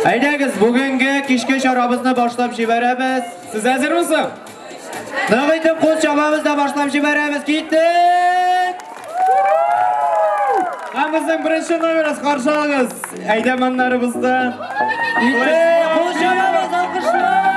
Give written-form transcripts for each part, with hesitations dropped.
Әйдәгез, бүгенге кичке чарабызны башлап җибәрәбез. Сез әзерме соң? Нык итеп кул чабабыз да башлап җибәрәбез. Киттек! Һәм безнең беренче номерыбыз каршы алыгыз. Әйдәманнарыбыздан. Киттек! Кул чабабыз, алкышлар!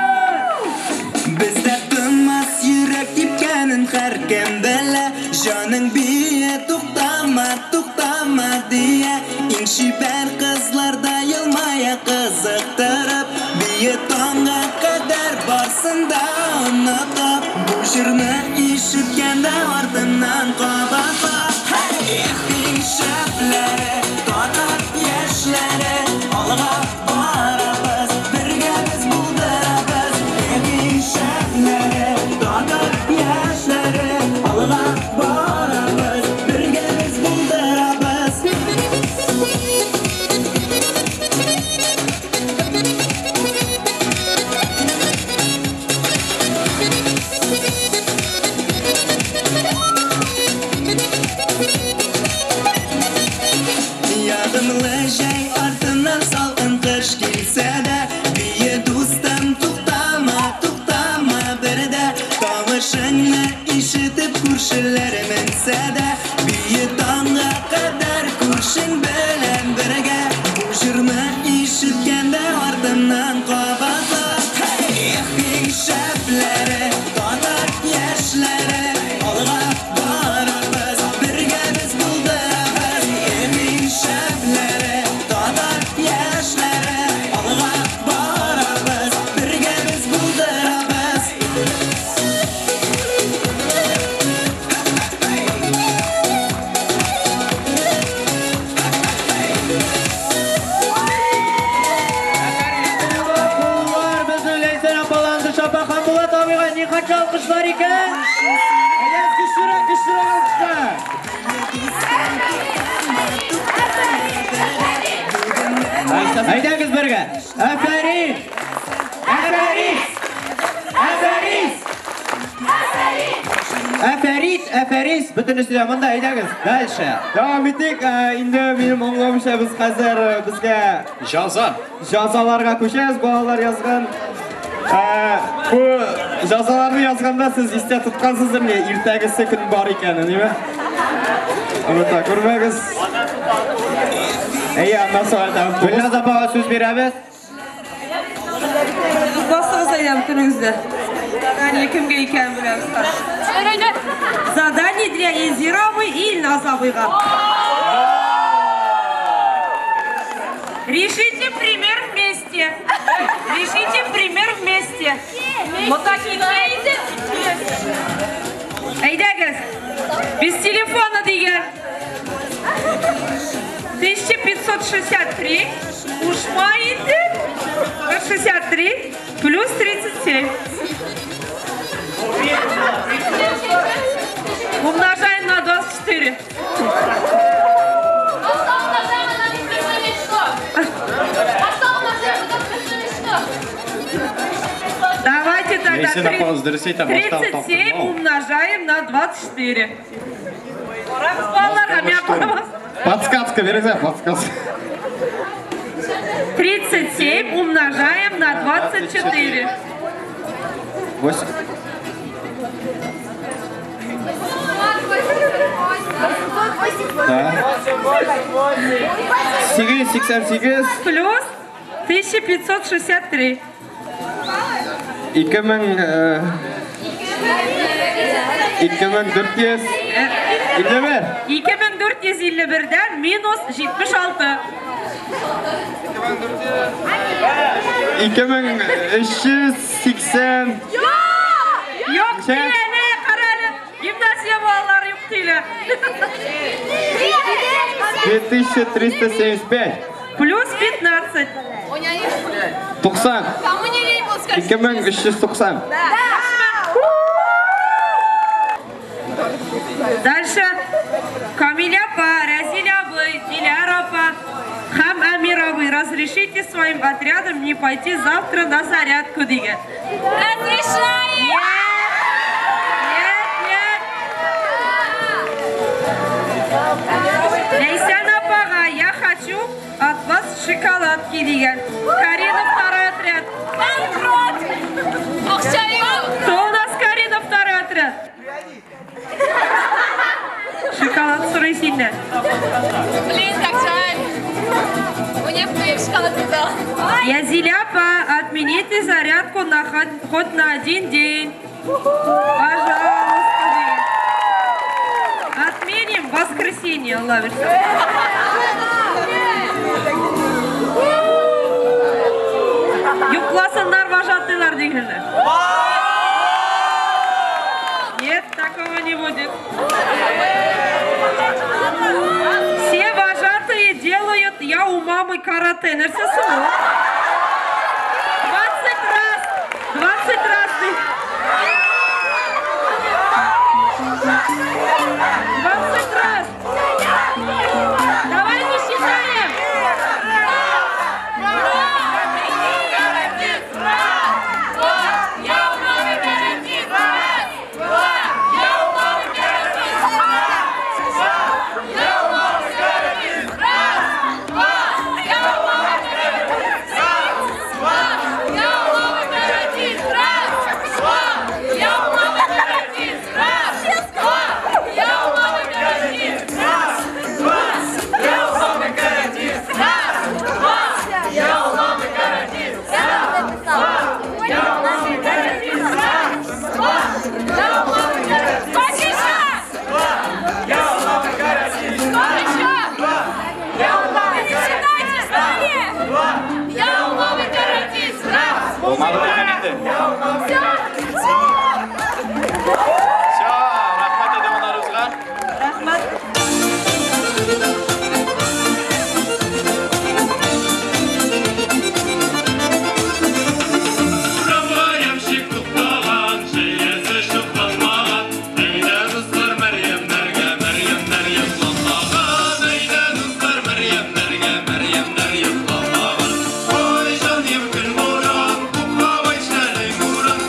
Бездә тынмас йөрәк типкәнен һәркем белә. Җаның бие, туктама, туктама дия. Иң чибәр кызлар да елмая кызыктырып. Бие таңга кадәр барсын да онытып. Бу җырны ишеткәндә артыннан кабатла. Эх, иң шәпләре, татар яшьләре, алга барабыз, бергә без булдырабыз. Эх, иң шәпләре, татар яшьләре, алга барабыз, бергә без булдырабыз. Ягымлы җәй артыннан салкын кыш килсә дә, бие дустым, туктама, туктама бер дә. Тавышыңны ишетеп күршеләр менсә дә, бие таңга кадәр күршең белән бергә. Бу җырны ишеткәндә артымнан кабатла. Эх, иң шәпләре, татар яшьләре, алга барабыз, бергә без булдырабыз. Эх, иң шәпләре, татар яшьләре, алга барабыз, бергә без булдырабыз. Куллар безнең Ләйсән апаларыбыз Шапа һәм Булат абыйга нихәтле алкышлар икән? Әйдәгез, көчлерәк, көчлерәк алкышлар. Әйдәгез бергә. Афәрин! Афәрин! Афәрин! Афәрин, афәрин! Бөтенесе дә монда, әйдәгез. Дальше. Дәвам итик. Инде минем аңлавымча без хәзер безгә Җаза. җазаларга күчәбез, балалар язган. Бу җазаларны язганда сез истә тоткансыздыр ни, иртәгесе көн бар икәнен, әйме? Оныта күрмәгез. Әйе, аннан соң әйтәм. Гөлназ апага сүз бирәбез. Басыгыз әйдә бөтенегез. Задание кемгә икәнен беләбез хәзер. Задание для Эльзира абый и Илназ абыйга. Решите пример вместе. Решите пример вместе. Монда китмә. Әйдәгез. Без телефона дигән. 1563 кушма инде 63 плюс 37. Умножаем на 24. Давайте тогда Ләйсән апагыз дөрес әйтә, башта 37 умножаем на 24. Балаларга мин карамас. Подсказка бирегез, подсказка. 37 умножаем на 24. 8. Да. 888 Плюс 1563. 2000 2451. 2451-дән минус 76. 2380. Юк Ничә? диле, кара әле. Гимназия балалары юк диле. 2375. Плюс 15. 90. Кому не лень было сказать? 2390. Дальше. Камиля апа, Разиля абый, Диляра апа, Хам Амир абый, разрешите своим отрядам не пойти завтра на зарядку, дигән. Разрешаем! Нет, нет. Ләйсән апага, я хочу от вас шоколадки дигән. Карина, второй отряд. Банкрот! Акча юк! Кто у нас Карина, второй отряд? Шоколад сорый синнән. Блин, как жаль. Мне бы шоколадку дал. Язиля апа, отмените зарядку на хоть на один день. Пожалуйста. Отменим воскресенье, Алла бирсә. Йокласыннар вожатыйлар дигәннәр. Нет, такого не будет. Все вожатые делают «Я у мамы карате». Нәрсәсе ул? 20 раз. 20 раз. 20 раз. Давайте считаем. Я у мамы каратист! Раз, два, я у мамы каратист! Я у мамы каратист! Раз, два, я у мамы каратист! Раз, два, я у мамы каратист! Раз, два, я у мамы каратист! Раз, два, я у мамы каратист! Раз, два, я у мамы каратист! Раз, два, я у мамы каратист! Раз, два, я у мамы каратист! Раз, два, я у мамы каратист! Сколько еще? Я у мамы каратист. Сколько еще? Я у мамы. Не считайте, что ли? Я у мамы каратист! Раз! Булмады икән инде. Все! Всё, рәхмәт инде аларыбызга. Рәхмәт. Урамга ямщик туктаган, җәясе чыкканмаган. Әйдә, дуслар, Мәрьямнәргә, Мәрьямнәр йокламаган. Әйдә, дуслар, Мәрьямнәргә, Мәрьямнәр йокламаган. Ой, җаным, көн буран, күк һавай шәле буран.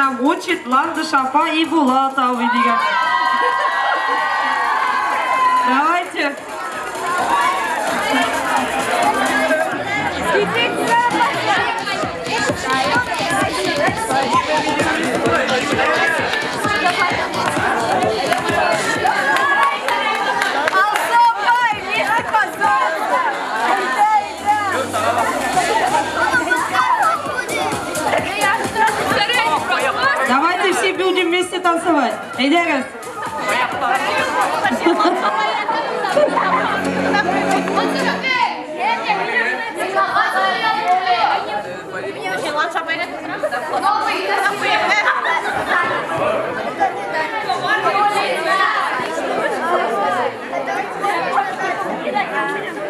Нам учит Ландыш апа и Булат абый дигән. Давайте. Давайте все будем вместе танцевать. Әйдәгез.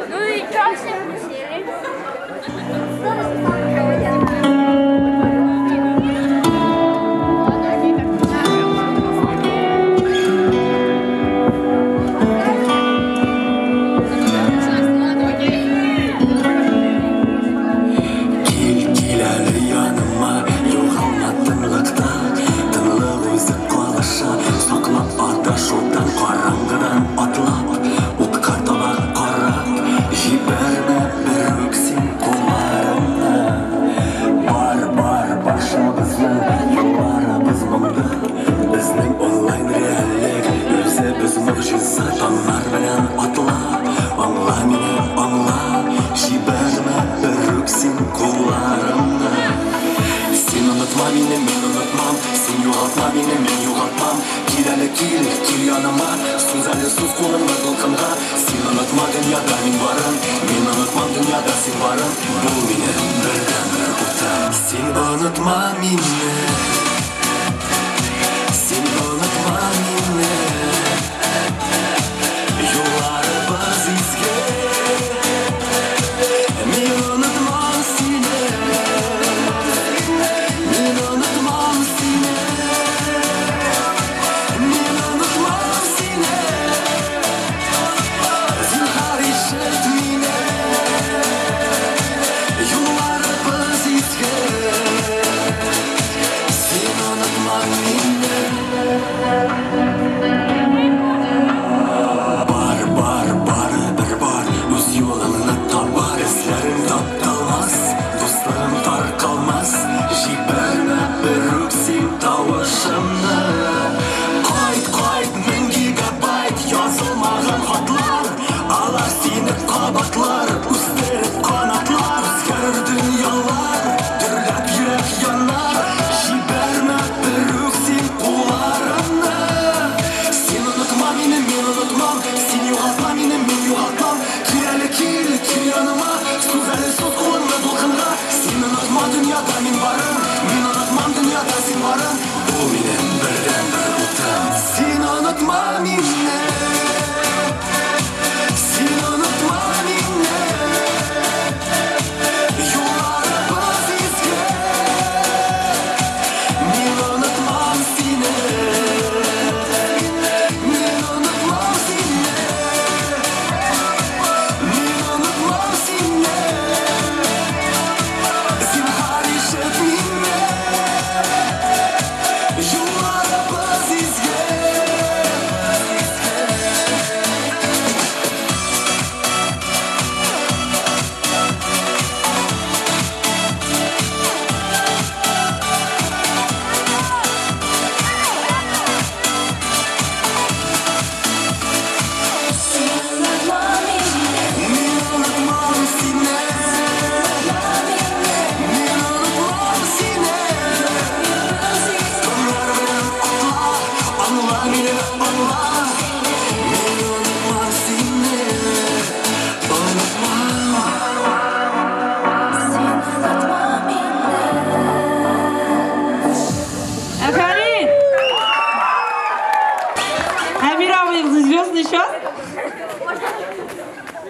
Ну и чё все сели?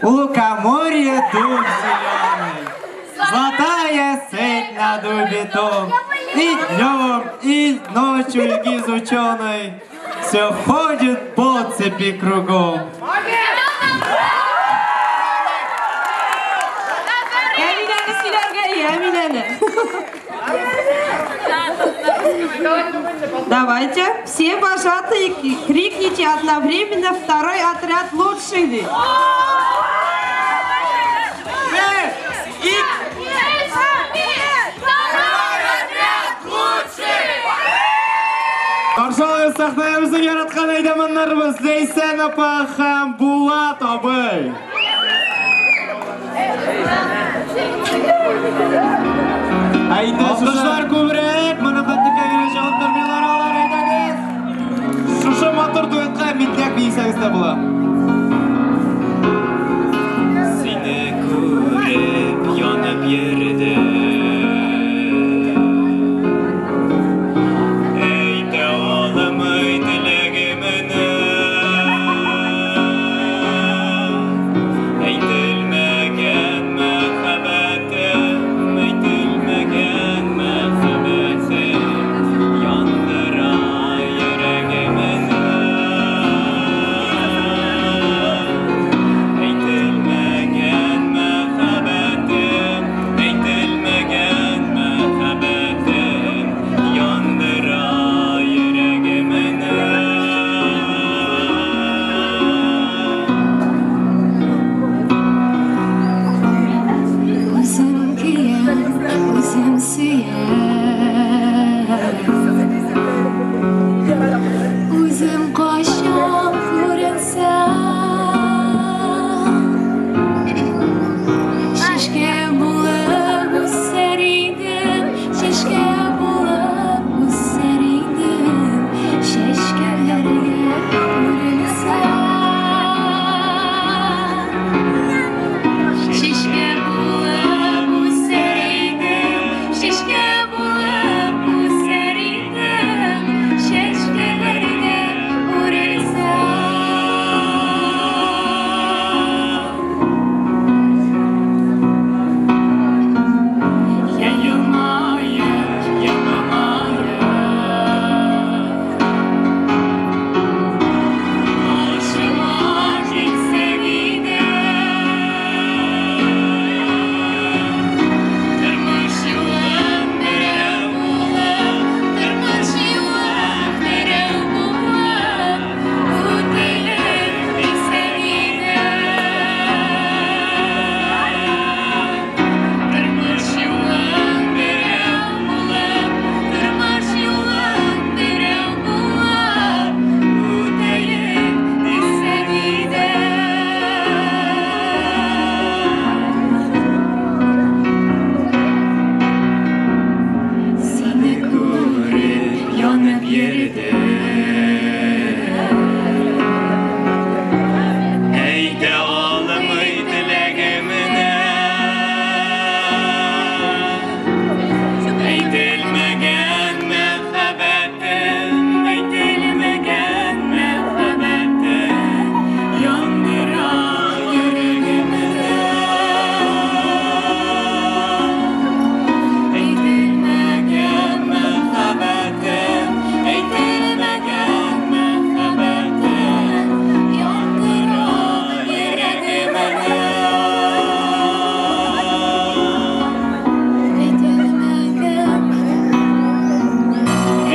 У лукоморья дуб зеленый, золотая цепь на дубе том. И днем, и ночью Ильгиз ученый все ходит по цепи кругом. Әминәне сөйләргә, әй, Әминәне. Давайте, все вожатые крикните одновременно: второй отряд лучший. Каршы алыгыз сәхнәгә безнең яраткан әйдәманнарыбыз Ләйсән апа һәм Булат абый. Әйдә, алкышлар күбрәк, моны хәтта генә чыгып тормыйлар алар, әйдәгез. Шушы матур дуэтка митләк биесәгез дә була. Сине күреп янып йөрдем. Әйтә алмый теләгемне. Әйтелмәгән мәхәббәтем, әйтелмәгән мәхәббәтем яндыра йөрәгемне. Әйтелмәгән мәхәббәтем, әйтелмәгән мәхәббәтем яндыра йөрәгемне. Үзем көям, үзем сөям. Үзем качам күренсәм. Чәчкә булып үсәр идем, чәчкә булып үсәр идем, чәчкәләргә үрелсәм. Чәчкә булып үсәр идем, чәчкә булып үсәр идем, чәчкәләргә үрелсәм. Я елмаеп, я моңаеп, каршыма килсәң иде. Тормыш юлым берәү булып, тормыш юлым берәү булып, үтелеп дисәң иде. Тормыш юлым берәү булып, тормыш юлым берәү булып, үтәлеп дисәң иде. Сине күреп янып йөрдем. Әйтә алмый теләгемне. Әйтелмәгән мәхәббәтем, әйтелмәгән мәхәббәтем яндыра йөрәгемне. Әйтелмәгән мәхәббәтем, әйтелмәгән мәхәббәтем яндыра йөрәгемне. Әйтелмәгән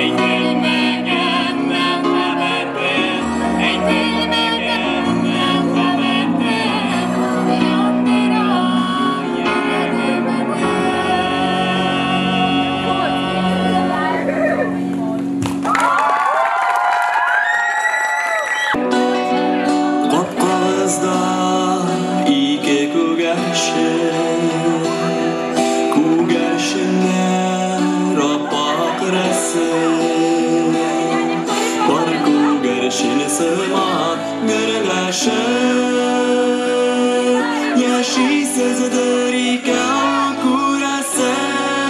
Әйтелмәгән мәхәббәтем, әйтелмәгән мәхәббәтем яндыра йөрәгемне. Капкагызда ике күгәрчен, күгәрченнәр аппак рәсем. Бар күгәрчен сыман гөрләшеп, яшисездер икәү күрәсең.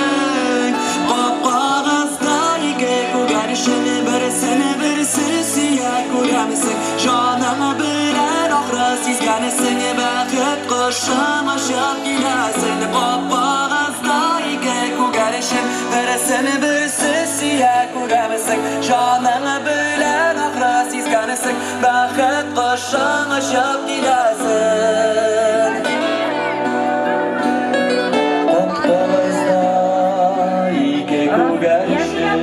Капкагызда ике күгәрчен, берсен берсе сөя күрәмсең. Җаның белән ахры сизгәнсең, бәхет кошын очып киләсең. Капкагызда ике күгәрчен, берсен берсе сөя күрәмсең. Җаның белән ахры сизгәнсең, бәхет кошын очып киләсең. Капкагызда ике күгәрчен,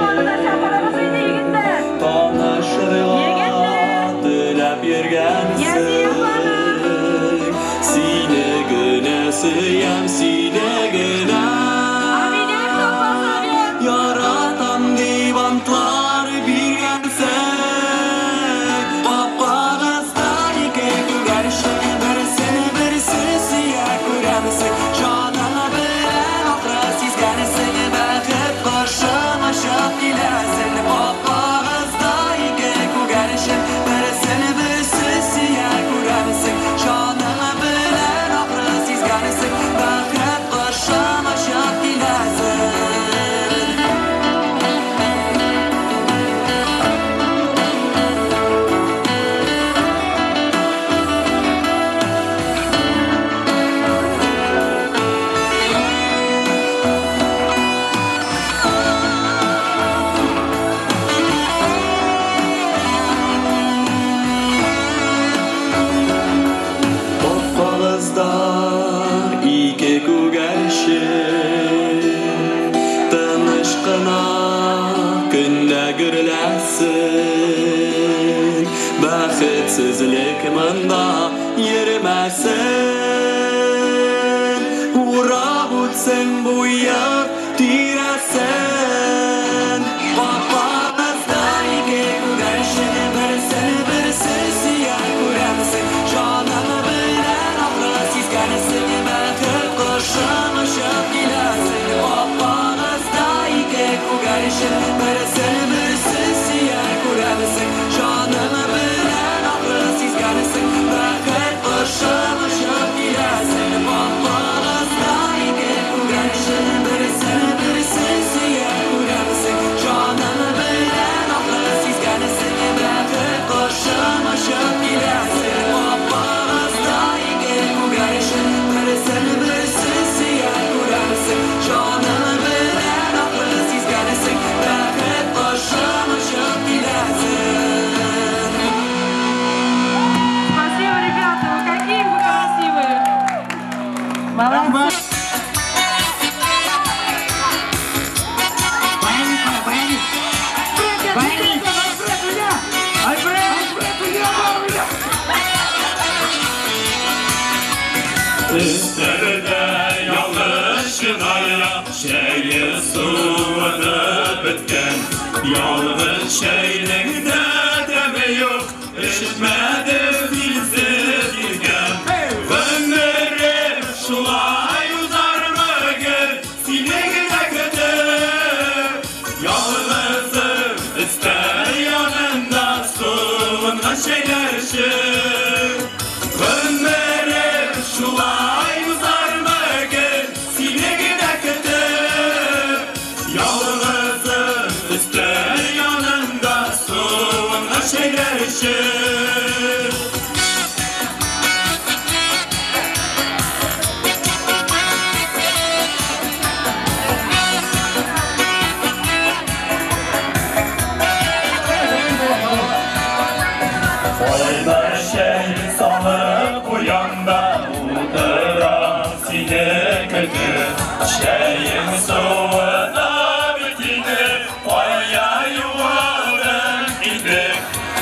киләсең. Бәхетсезлек монда йөрмәсен. Урап үтсен бу йорт тирәсен. Капкагызда ике күгәрчен, берсен берсе сөя күрәмсең. Җаның белән ахры сизгәнсең, бәхет кошын очып киләсең. Капкагызда ике күгәрчен, берсен берсе сөя күрәмсең. Җаның белән ахры сизгәнсең, бәхет кошын очып киләсең. Капкагызда ике күгәрчен, берсен берсе сөя күрәмсең. Җаның белән ахры сизгәнсең, бәхет кошын очып киләсең. Капкагызда ике күгәрчен, берсен берсе сөя күрәмсең. Җаның белән ахры сизгәнсең, бәхет кошын очып киләсең. Спасибо, ребята, вы какие вы красивые. Молодцы. Өстәлдә ялгыз чынаяк чәе суынып беткән. Ялгыз чәйнең дә тәме юк, эчмәдем синсез иркәм. Гомерем шулай узармы гел, сине генә көтеп. Ялгызым өстәл янында суынган чәйләр эчеп. Гомерем шулай узармы гел, сине генә көтеп. Ялгызым өстәл янында суынган чәйләр эчеп. Кайнар чәй салып куям да утырам сине көтеп. Чәең суына бит инде, кая югалдың инде?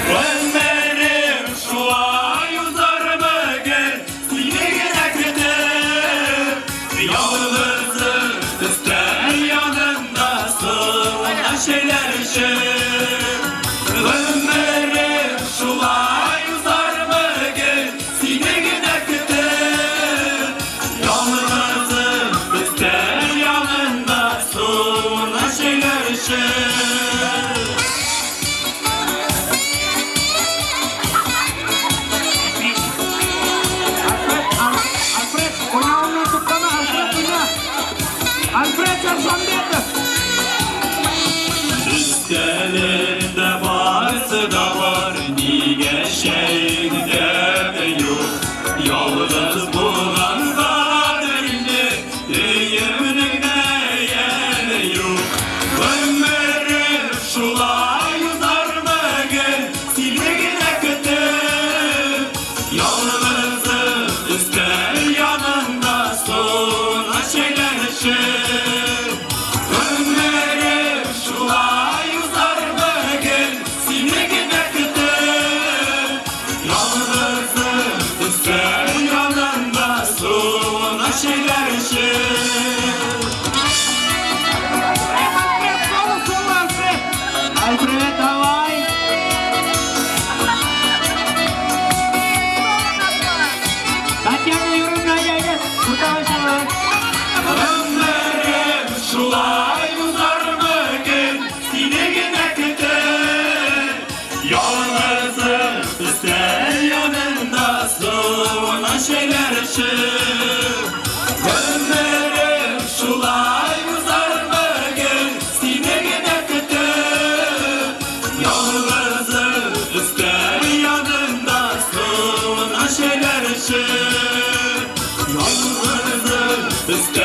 Гомерем шулай узармы гел, сине генә көтеп. Ялгызым өстәл янында суынган чәйләр эчеп. Гомерем шулай узармы гел, сине генә көтеп. Ялгызым өстәл янында суынган чәйләр эчеп. Альфред, уйна, туктама, Альфред, уйна. Альфред Чаршанбетов. Өстәлендә барысы да бар, нигә чәйнең тәме юк? Ялгыз булгангадыр инде, өемнең дә яме юк. Гомерем шулай узармы гел, сине генә көтеп. Ялгызым өстәл янында суынган чәйләр эчеп. Гомерем шулай узармы гел, сине генә көтеп. Ялгызым өстәл янында суынган чәйләр эчеп. Альфред, соло, соло, Альфред. Альфред, давай. Татьяна Юрьевна, әйдә, әйдә. Уртага чыгыгыз. Гомерем шулай узармы гел, сине генә көтеп. Ялгызым өстәл янында суынган чәйләр эчеп. Гомерем шулай узармы гел, сине генә көтеп. Ялгызым өстәл янында суынган чәйләр эчеп. Ялгызым өстәл